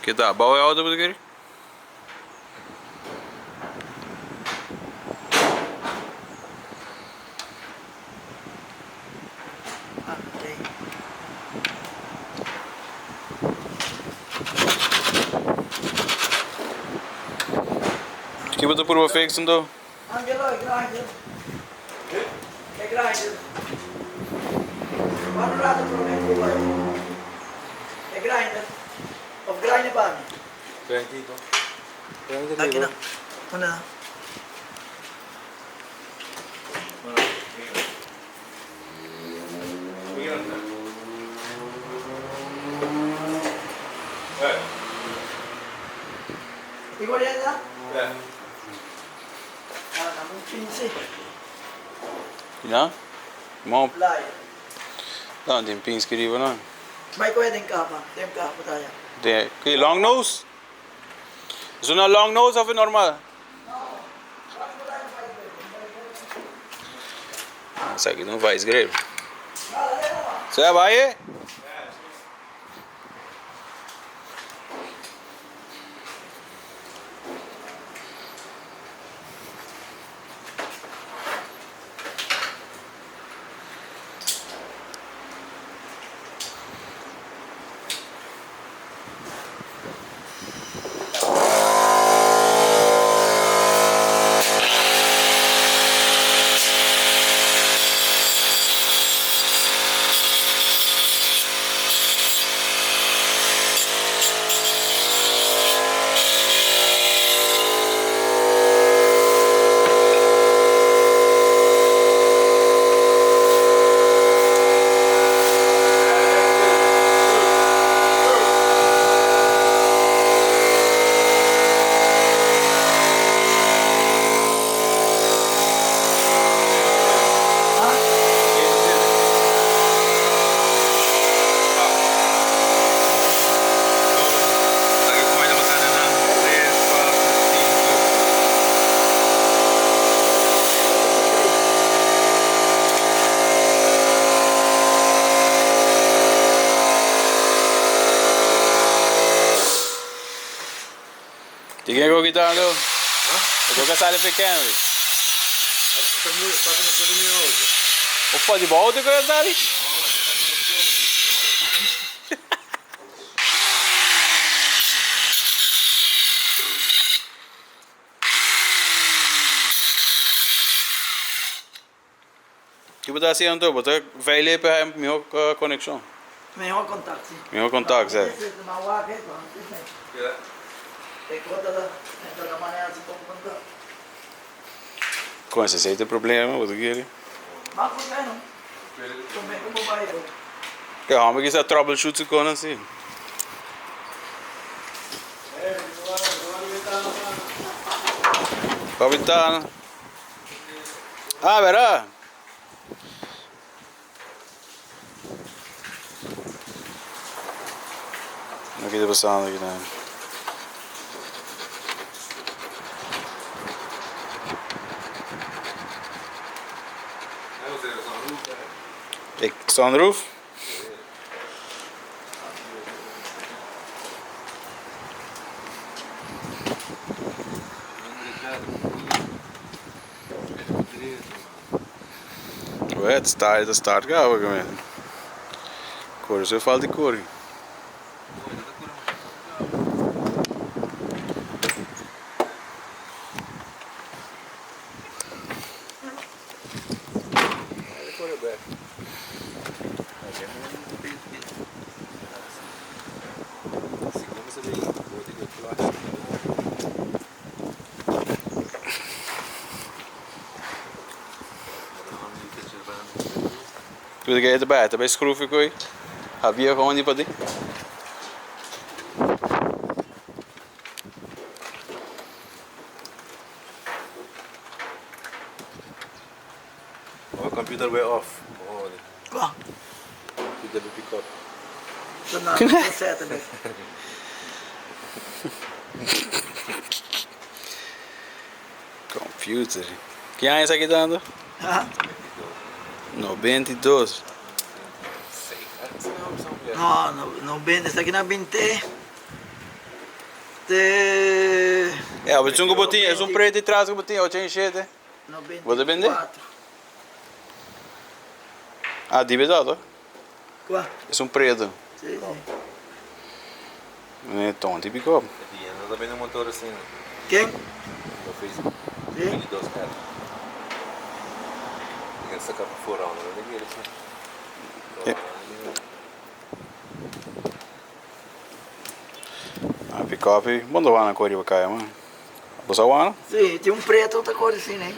Ke ta? Bou e auto bo ta kere? Ki bo ta purba fix anto? Ya? Mo. Dan tin pins ki riba nan. De ki long nose? Is una long nose of normal? Esaki ta un vice grip. Sea bai? Di ken ku kita anto? E toka sali pa e Camry. Opa, di bo auto ku a sali? Ki bo ta hasi anto? Bo ta veile pa haña mihó konekshon. Mihó kontak, si. Mihó kontak, si. Kon esei ta e problema bo ta kere? Ke hòmber ki sa troubleshoot su konan si. Pa bentana. Ah, verdad? Loke ta pasando aki nan? E sunroof? Wet, start ta start caba cu mi. Core so falta core. Tudo que é bij, bij schroeven kooi. Heb je gewoon die padie? Oh, computer way off. Oh, Qua? computer be pick up. Na sete mes. Computer. Ki aña esaki ta ando? Ha? 92. No, no, no bende, esaki na binte. Te. Ja, maar zo'n botin, zo'n preet die tras botin, 87. Bo ta bende? 94. Ah, di berdad hoor. Kua? Es un preto. Sí, sí. Meneer Ton, die pick up. Die no ta bende motor asina. Ken? No Facebook. Sí? 22 R. Ik heb saka voorhanden, dat ik eerlijk zeg. Ja. Ah, pick up. Bom do ano cor riba kaya man. Bo sa wano? Sí, tin un preto ta cor asina, eh.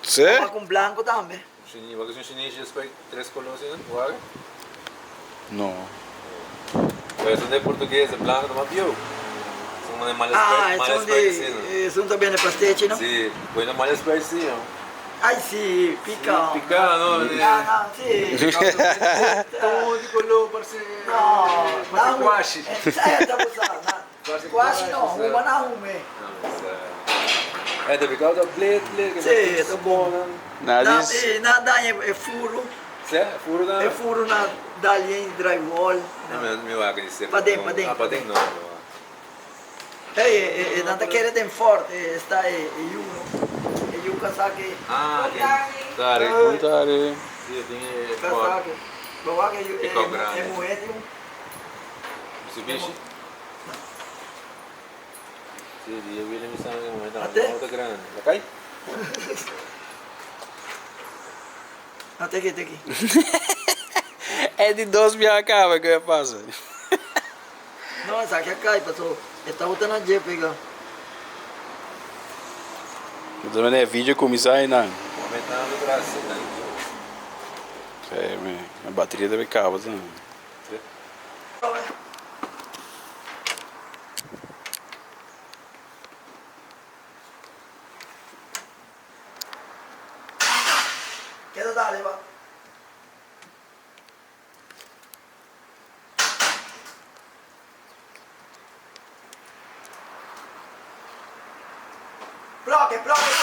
Sí? Mas cu un blanco tambe. Chini, wak es un chinees je spreekt tres colores in, wak? No. Pero esun de portugues, de blanco, ta mas bieu. Esun mane mala Ah, spreek, mala esun spreek asina. di, esun ta bende pastechi, no? Sí, bueno, mala spreek si, no? Ay, sí, pica. Sí, pica, no? No, no, sí. Todo di color, parece... No, Parece kwashi. Esei ta bo sa, na. Kwashi no, huma na hume. E ta pica ta blet, blet. Sí, ta bon. Na Na, dis. eh, na daña e furo. Sí, furo na. E furo na dal yen drywall. No, mi mi wak di ser. Paden, paden. Ah, paden no. Hey, e, e, nan ta kere den Ford, e sta e, e yu, no? E yu kasá ke. Ah, ok. Tari. Bon tari. Sí, e tin e Kasá Ford. ke. Bo wak e yu, e, Pick-up grandi. e muhé tin un. Mitsubishi? Sí, di e William mi sa e muhé ta Ate? auto grandi. La kai? No, te aki, te aki. E di dos biaha caba cu e pasa. No, esaki a cay paso e tabata na dje pega. Bo ta manda e video cuminsa aynan. Aumentando tras si Sí, mi bateria debe caba tambe. Sí. Keda dale ba. Bloke, bloke,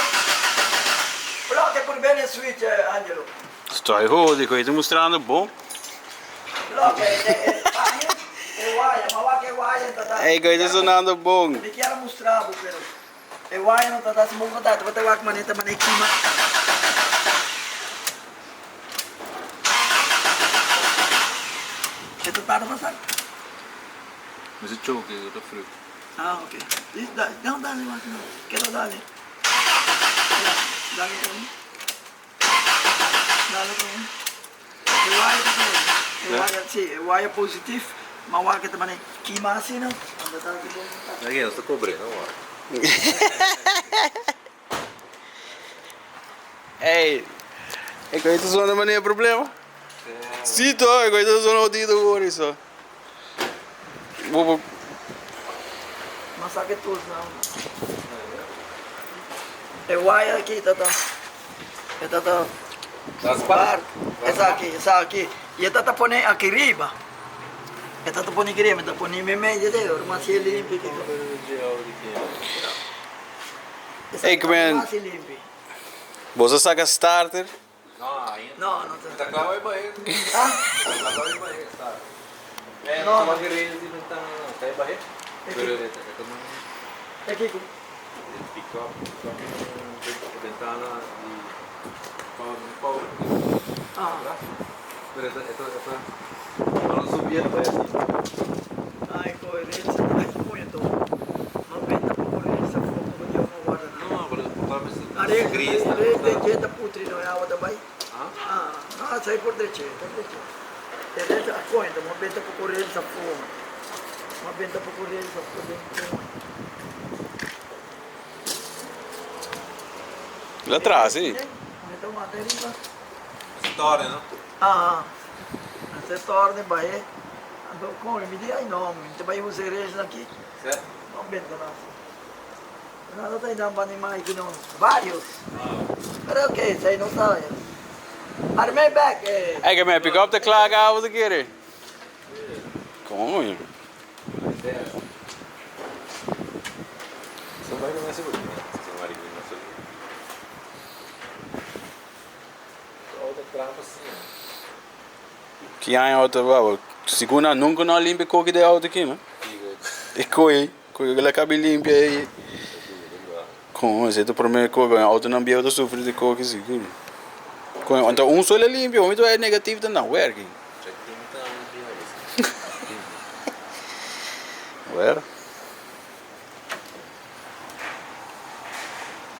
bloke por bene switch, Angelo. Stoi hodi, cu ta mustrando bon. Bloke, e, e, e waya, ma wak e waya ta ta. Ey, cu ta sonando bon. Mi kier a mustra bo, pero e waya no ta ta sin bon contacto. Bo ta wak manera ta manera kima. E ta tarda pa sali. Mester choke, e ta fruit. Ah, ok. No, dale, wak, no. Keda dale. Dale otro un. Dale otro un. E waya ta keda. E waya, si, e waya positief. Ma wak e ta manera kima asina. Anda ta aki bon contacto. Aki nos ta cobre, no wak. Ey, e koe ta zona manera problema? Si to, e koe ta zona odido hoor eso. Bo bo. Ma sa ke tools nan. E wire aki ta ta e ta ta spark. Esaki, esaki. Y e ta ta pone aki riba. E ta ta pone aki riba, mi ta pone meimei dje, ora mas hel limpi kiko. Ey, man. Boso a saca starter? No, ainda. No, no Ta clau e bahe. Ah? Ta clau e bahe, starter. Eh, No. no. Ta e bahe. Pero e ta no. E kiko? Pick up, pick up ventana di power. Ah. Pero e ta, e ta, e ta, ora subi e ta bai así. Ay, coherencia, ay, coño, to. Ma benta pa coherencia for como Dios no guarda nada. No, pero por tal vez Are, gris ta. are, te jeta putri no awa ta bai. Ah? Ah, no, sai por dreche, ta dreche. Te dreche, a coño, to, ma benta pa coherencia for. Ma benta pa coherencia for den coño. La traha si. Se torne, no? Ah, se torne bai. Anto come mi di ai no, mi te bai usa igreja aqui. Certo? No benta na. Nada tá indo para animar aqui não. Vários. Pero ok, sei não sabe. Armei back. Eh. Hey, mijn pick-up te klaar gehouden de keer. Kom, joh. Ki aña auto baba? Segun nan nunca no a limpia koki den auto aki man. E koe, koe la kabi limpia ei. Kon esei ta prome koe ku autonan bieu ta sufri di koki sigur. Kon anto un solo a limpia, hopi ta negativo ta nan werking. Wer?